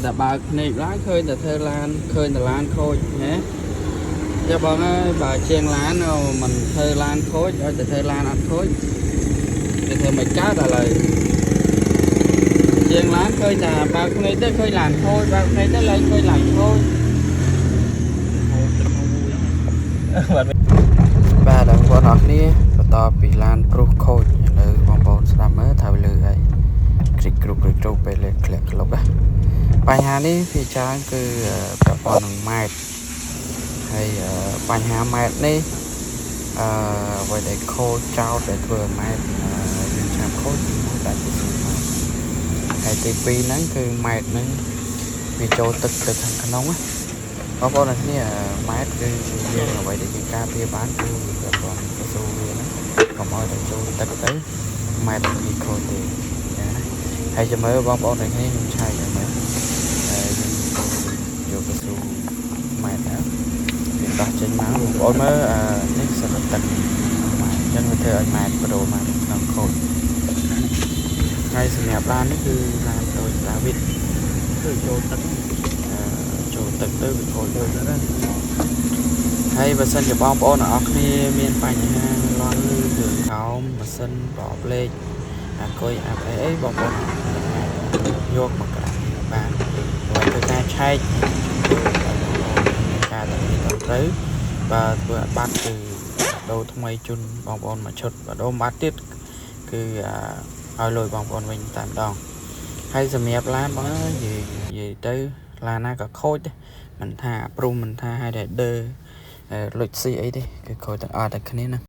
តែបើកភ្នែកឡើងឃើញតែធ្វើឡានឃើញតែឡានខូចហ៎ចាបងអើយបើជាងឡានមិនធ្វើឡានខូចឲ្យតែធ្វើឡានអត់ខូចគេធ្វើមិនកើតឥឡូវជាងឡានឃើញតែបើកភ្នែកទៅឃើញឡានខូចបើកភ្នែកទៅឡើងឃើញឡានខូច ហូបទឹកមកមួយ បាទបងប្អូនអរគ្នាបន្តពីឡានព្រុសខូចឥឡូវបងប្អូនស្ដាប់មើលថាវាលឺអីគ្រិចគ្រុបគ្រិចគ្រុបពេលលេធ្លាក់ក្លុកណាបញ្ហានេះភាគច្រើនគឺពាក់ព័ន្ធនឹងម៉ែត្រហើយបញ្ហាម៉ែត្រនេះអឺអ្វីដែលខូចចោតដែលធ្វើឲ្យម៉ែត្រយើងឆាប់ខូចទីមួយដាច់ពីស៊ូម៉ែត្រហើយទីពីរហ្នឹងគឺម៉ែត្រហ្នឹងវាចូលទឹកទៅខាងក្នុងណា បងប្អូនអ្នកគ្នាម៉ែត្រគឺយើងអ្វីដែលយើងការពារបានគឺពាក់ព័ន្ធកស៊ូវាហ្នឹងកុំឲ្យតែចូលទឹកទៅម៉ែត្រវាខូចទេចាណាហើយចាំមើលបងប្អូនអ្នកគ្នាខ្ញុំឆែកឲ្យមើលហើយខ្ញុំយកកស៊ូម៉ែត្រណាវាដោះចេញមកបងប្អូនមើលអឺនេះសិតតែទឹកម៉ែត្រអញ្ចឹងវាធ្វើឲ្យម៉ែត្របដូរម៉ែត្រក្នុងខូចហើយសម្រាប់ឡាននេះគឺឡានតូចតាវិត គឺចូលទឹក អឺចូលទឹកទៅវាខូច ចូលទៅណា ហើយបើសិនជាបងប្អូនទាំងអស់គ្នាមានបញ្ហាលន់ឬគ្រឿងខោមម៉ាស៊ីនប្រអប់លេខអាគុយអាប់អីអីបងប្អូនអាចយកមកក្រាស់បានហើយធ្វើការឆែកជួយឲ្យបងប្អូនមានការតម្រូវត្រឹមត្រូវបើធ្វើអាបត្តិគឺដូរថ្មីជូនបងប្អូនមួយឈុតបើដូរបាត់ទៀតគឺឲ្យលុយបងប្អូនវិញតែម្ដងហើយសម្រាប់ឡានបងអើយនិយាយនិយាយទៅឡានណាក៏ខូចដែរមិនថាព្រុសមិនថាឲ្យតែដើលុចស៊ីអីទេគឺខូចទាំងអស់តែគ្នាណា។